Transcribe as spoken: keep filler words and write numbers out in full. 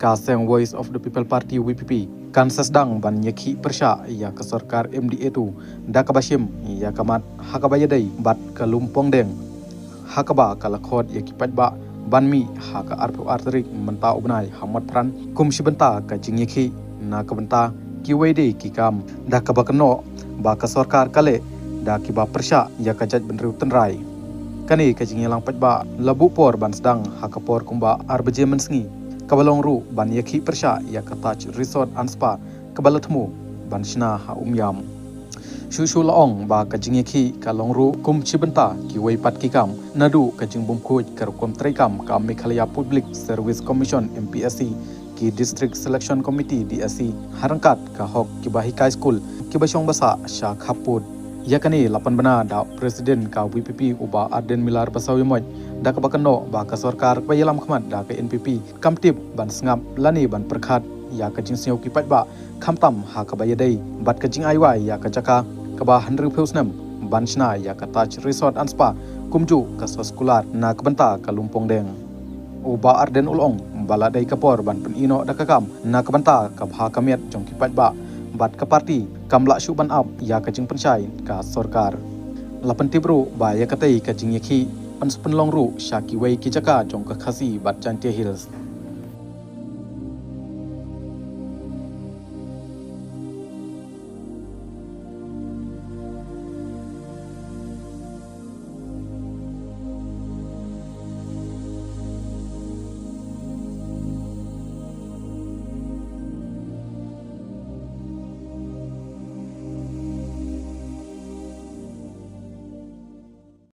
Ka seng Voice of the People Party, V P P, kan sa sdang ban ïakhih pyrshah ïa ka sorkar M D A two da kaba shim ïa ka mat ha kaba ïadei bad ka Lumpongdeng, ha kaba ka la khot ïa ki paidbah ban mih ha ka arphew ar tarik mynta u bnai ha Motphran kum shi bynta ka jingïakhih na ka bynta kiwei de ki kam, da kaba kynnoh ba ka sorkar ka leh da kiba pyrshah ïa ka jaitbynriew tynrai. Kane ka jingïalang paidbah la buh por ban sdang ha ka por kumba ar baje mynsngi, kaba long ruh ban ïakhih pyrshah ïa ka Taj Resort and Spa kaba la thmu ban shna ha Umiam. Shuh shuh la ong ba ka jingïakhih ka long ruh kum shi bynta kiwei pat ki kam, naduh ka jingbymkhuid ka rukom treikam ka Meghalaya Public Service Commission, M P S C, ki District Selection Committee, D S C, ha ryngkat ka hok kiba hikai skul, kiba shong basah sha khappud. Ïa kane la pynbna da u President ka V P P u Bah Ardent Miller Basaiawmoit, da kaba kynnoh ba ka sorkar ba ïalam khmat da ka N P P kam tip ban sngap lane ban pyrkhat ïa ka jingsngew ki paidbah, khamtam ha kaba ïadei bad ka jingai wai ïa ka jaka kaba hynriewphew snem ban shna ïa ka Taj Resort and Spa, kumjuh ka soskular na ka bynta ka Lumpongdeng. U Bah Ardent u la ong ba la dei ka por ban pyni noh da ka kam na ka bynta ka bha ka miat jong ki paidbah, bad ka party kam lah shuh ban ap ïa ka jingpynshai ka sorkar. La pyntip ruh ba ïa katei ka jingïakhih yn sa pynlong ruh sha kiwei ki jaka jong ka Khasi bad Jaintia Hills.